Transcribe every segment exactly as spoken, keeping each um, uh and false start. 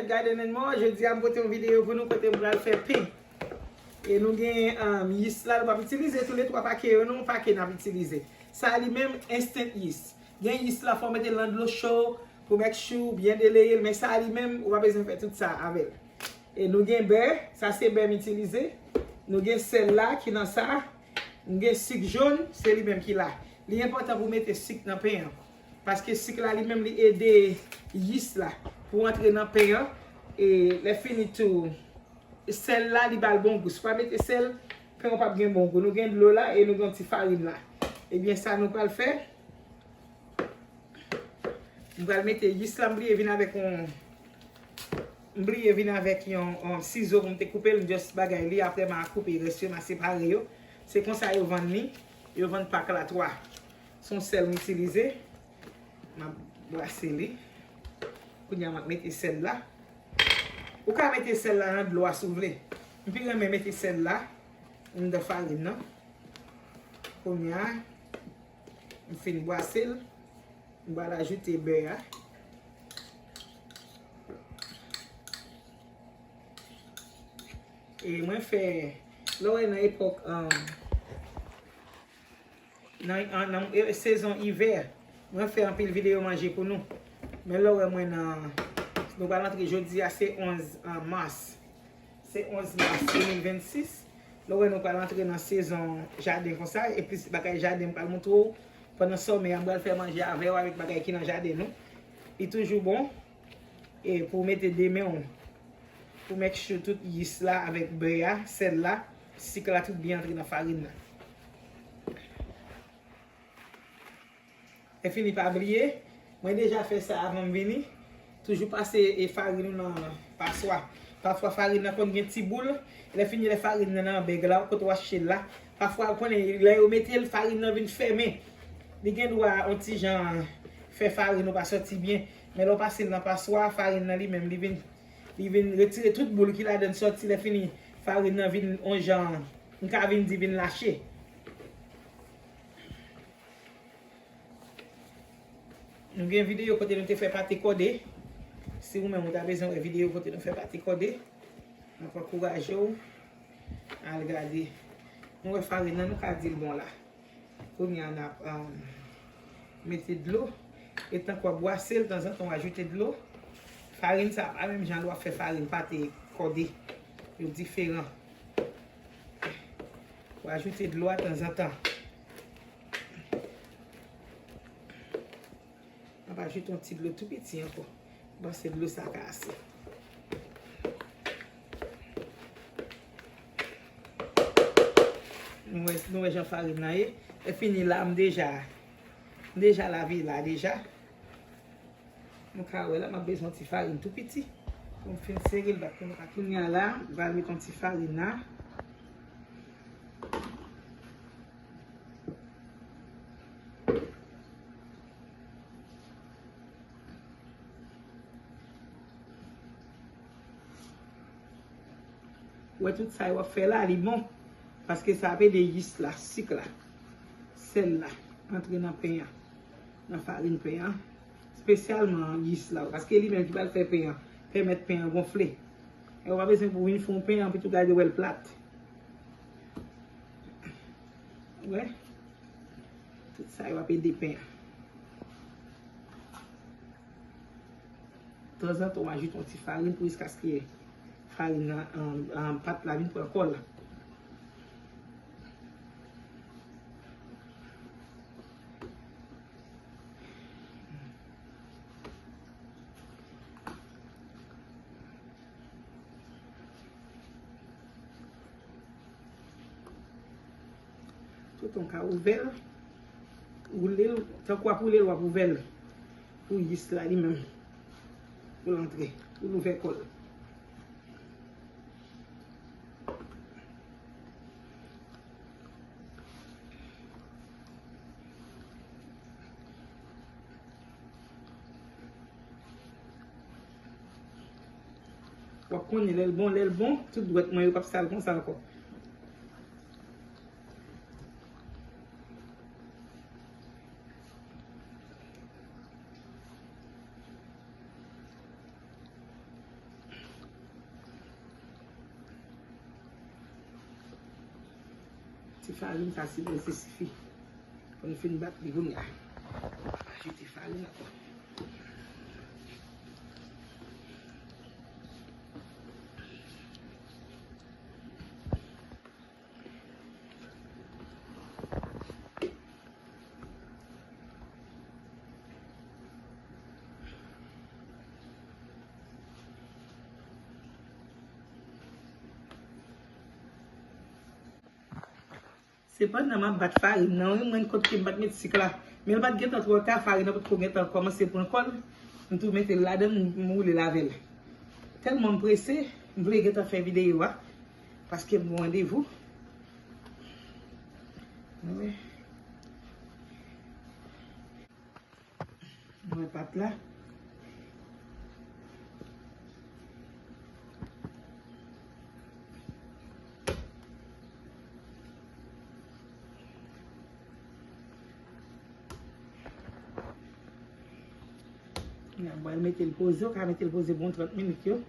Gade nan mò, jodi a m pote yon videyo pou nou kote m pral fè pen. E nou gen um, yis la, nou p ap itilize tou le twa pake yo, non, yon pake n ap itilize. Sa li menm instant yis. Gen yis la, fò w mete l nan dlo cho pou make sure w byen deleye l, men sa li menm, ou pa bezwen fè tout sa avè l. E nou gen bè, sa se bè m itilize. Nou gen sèl la ki nan sa. Nou gen sik jòn, se li menm ki la. Li enpòtan pou mete sik nan pen an. Paske sik la li menm li ede yis la pou antre nan pen an. E lè fini tou, sèl la li ba l bon gou. Si w pa mete sèl, pen an p ap gen bon gou. Nou gen dlo la e nou gen yon ti farin la. Ebyen sa nou pral fè. M pral mete yis la, m bliye vin avèk yon M bliye vin avèk yon, yon sizo pou m te koupe l, m just bagay li, apre m a koupe rès yo, m a separe yo. Se konsa yo vann li, yo vann pak la twa. Se yon sèl m itilize. M ap brase li. Kounye a m ap mete sèl la. Ou ka mete sèl la nan dlo a si w vle. M pi renmen mete sèl la anndan farin nan. Kounye a, m fin brase l. M pral ajoute bè a. E mwen fè, lè w wè nan epòk, um, nan, an- nan e- sezon ivè, mwen fè anpil videyo manje pou nou. Men lè w wè mwen nan, nou pral antre jodi a, se onz, um, mas. Se onz mas de mil vennsis. Lè w wè nou pral antre nan sezon jaden konsa, e plis bagay jaden m pral montre w. Pandan sòmè a, m pral fè manje avè w avèk bagay ki nan jaden nou. Li toujou bon. E pou w mete de men w, pou make sure tout yis la avèk bè a, sèl la, sik la, tout byen antre nan farin nan. Lè fini, pa bliye, mwen deja fè sa avan m vini. Toujou pase e farin ou nan paswa. Pafwa farin nan konn gen ti boul. Lè fini, lè farin nan nan bèg la, kote w achte l la. Pafwa ou konnen lè yo mete l, farin nan vin fèmen. Li gen dwa yon ti jan fè farin ou pa sòti byen. Men lè w pase l nan paswa, farin nan li menm, li vin, li vin retire tout boul ki ladan l sòti. Lè fini, farin nan vin yon jan, m ka vin di vin lache. Nou gen videyo kote nou te fè pate kòde. Si ou menm ou ta bezwen wè videyo kote nou fè pate kòde, m ap ankouraje w al gade. Nou wè farin nan, nou ka di l bon la. Kounye a n ap, um, mete dlo. Etan w ap bwase l, tanzantan w ajoute dlo. Farin sa pa menm jan lè w ap fè farin pate kòde. Yo diferan. W ajoute dlo a tanzantan. M ap ajoute yon ti dlo tou piti ankò. M panse dlo sa ka ase. Nou wè, nou wè jan farin nan ye. Lè fini la, m deja, m deja lave la deja. Nou ka wè la, m ap bezwen yon ti farin tou piti. Pou m fin sere l, bat pou nou ka kounye a la, m pral met yon ti farin la. Ou wè tout sa yo ap fè la, li bon. Paske sa ap ede yis la, sik la, sèl la, antre nan pen an, nan farin pen an. Espesyalman yis la, paske li menm ki pral fè pen an, pèmèt pen an gonfle. E ou pa bezwen pou w vin fè yon pen an, epi tou gade w wè l plat. Ou wè? Tout sa yo ap ede pen an. Tanzantan, w ajoute yon ti farin pou jiskaske farin nan, an, an, pat la vin pran kò l. Toutan w ka ouvè l, woule l, tankou w ap woule l, w ap ouvè l pou yis la li menm, pou l antre, pou l ouvè kò l. W ap konnen lè l bon, lè l bon, tout dwèt mwen yo p ap sal konsa ankò. Farin sa sipoze sifi. Pou n fin bat li kounye a. Ajoute farin ankò. Sepandan, m ap bat farin nan, wi, mwen kot ke m pa t met sik la. Men l pa t gentan twò ta, farin nan potko gentan kòmanse pran kòl. M tou mete l ladan l, m woule l avè l. Tèlman m prese, m vle gentan fè videyo a, paske m gon randevou. Wi. Mwen pat la. Mwen pral mete l poze, w ka mete l poze pou yon trant minit yo.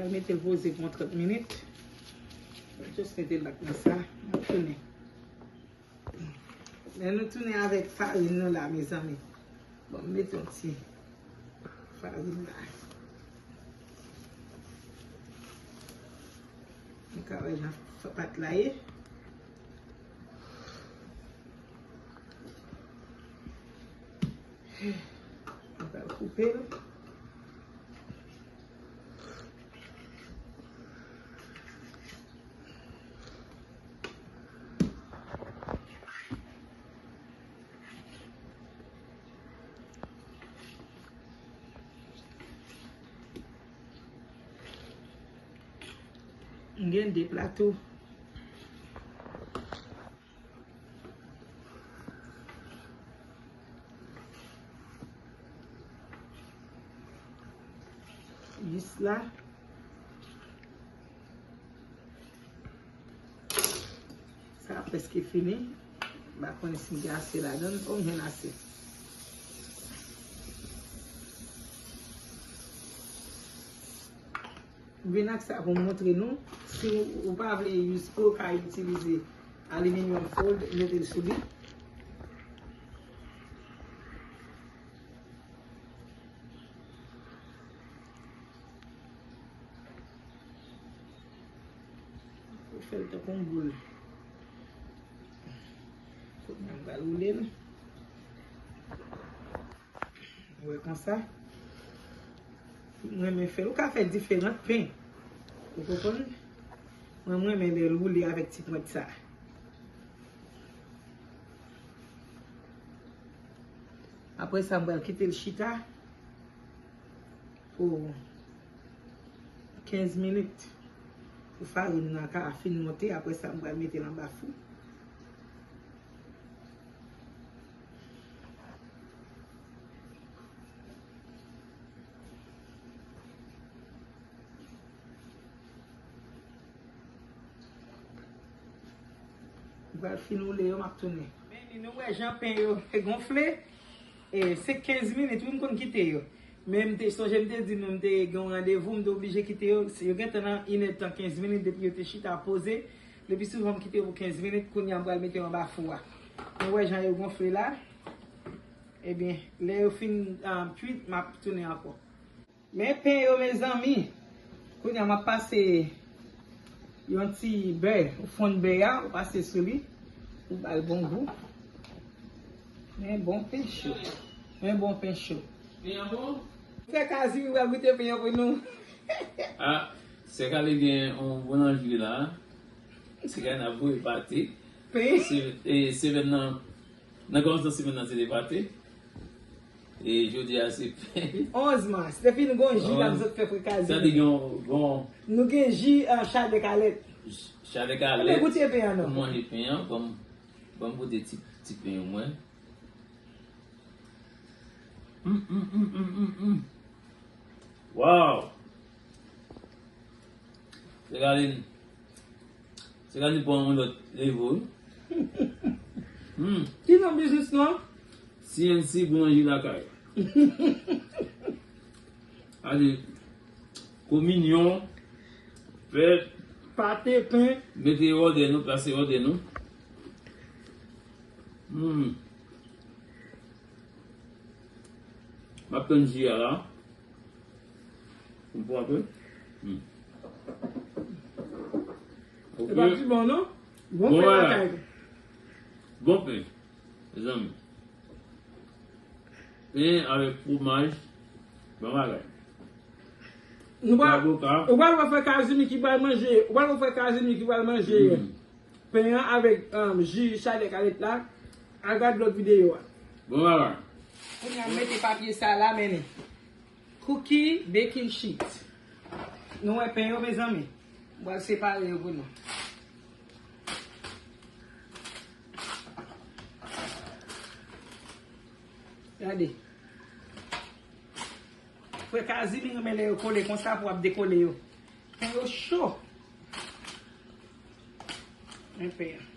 Mwen mete l poze pou yon trant minit. Mwen just mete l bak nan sa. Mwen tounen. Lè nou tounen avèk farin nou la, mezanmi. Bon, m mete yon ti farin la. Nou ka wè jan pat la ye. Nou pral koupe l. M gen de pla tou. Jis la. Sa prèske fini. M pa konnen si m gen ase ladan l. O, m jwenn ase. M vin ak sa pou m montre nou. Si w, ou pa vle use, ou ka itilize aluminium foil, mete l sou li. Ou fè l tankou yon boul. Kounye a m pral woule l. Ou wè konsa. M renmen fè l. Ou ka fè diferan pen. Ou konprann? Mwen, m renmen lè l woule avèk ti pwent sa. Apre sa, m pral kite l chita pou kenz minit pou farin nan ka fin monte. Apre sa, m pral mete l anba fou. M pral fin woule yo, m ap tounen. Men ni nou wè jan pen yo gonfle. E se kenz minit, wi, m konn kite yo. Men m te sonje, m te di nou, m te gen yon randevou, m te oblije kite yo. Yo gentan nan inèdtan, kenz minit depi yo te chita poze. Lepi souvan, m kite yo pou kenz minit, kounye a m pral mete yo anba fou a. Nou wè jan yo gonfle la. Ebyen, lè yo fin, ah, kwit, m ap tounen ankò. Men pen yo, mezanmi. Kounye a, m ap pase yon ti bè, ou fonn bè a, ou pase sou li, ou ba l bon gou. Men bon pen cho. Men bon pen cho. Pen an bon? Sè Kazi, ou pral goute pen an pou nou. Ah, sè Kazi gen yon boulanjri la. Sè Kazi ap voye pate. Pen? Se, e, semèn nan, nan kòmansman semèn nan, se te pate. E jodi a se pen. Onz mas. Te fin gon ji la, zòt fè frè Kazimi. Sa te gen yon, gon. Nou gen ji, ah, chadèk alèt. Chadèk alèt. Ebyen, goute pen an non. Mwen manje pen an, ban m, ban m goute ti, ti pen yo mwen. Mm, mm, mm, mm, mm, mm. Wow! Se gade, se gade pran yon lòt level, wi. Hmm. Ki non biznis nou an? C N C Boulanje Lakay. Ale, kominyon, fèt, pate, pen. Mete òdè nou, plase òdè nou. Hmm. M ap tann ji a la. Ou pran tou? Hmm. Ok. E pa ti bon, non? Bon pen lakay. Bon pen, mezanmi. Pen avèk fwomaj, bon bagay. Nou pral, ou pral wè frè Kazimi ki pral manje, ou pral wè frè Kazimi ki pral manje. Hmm. Pen an avèk, um, ji chadèk alèt la, al gad lòt videyo a. Bon bagay. Kounye a, m mete papye sa la, men li. Cookie baking sheet. Nou wè pen yo, mezanmi? M pral separe yo pou nou. Gade. Frè Kazimi renmen lè yo kole konsa pou ap dekole yo. Pen yo cho. Men pen an.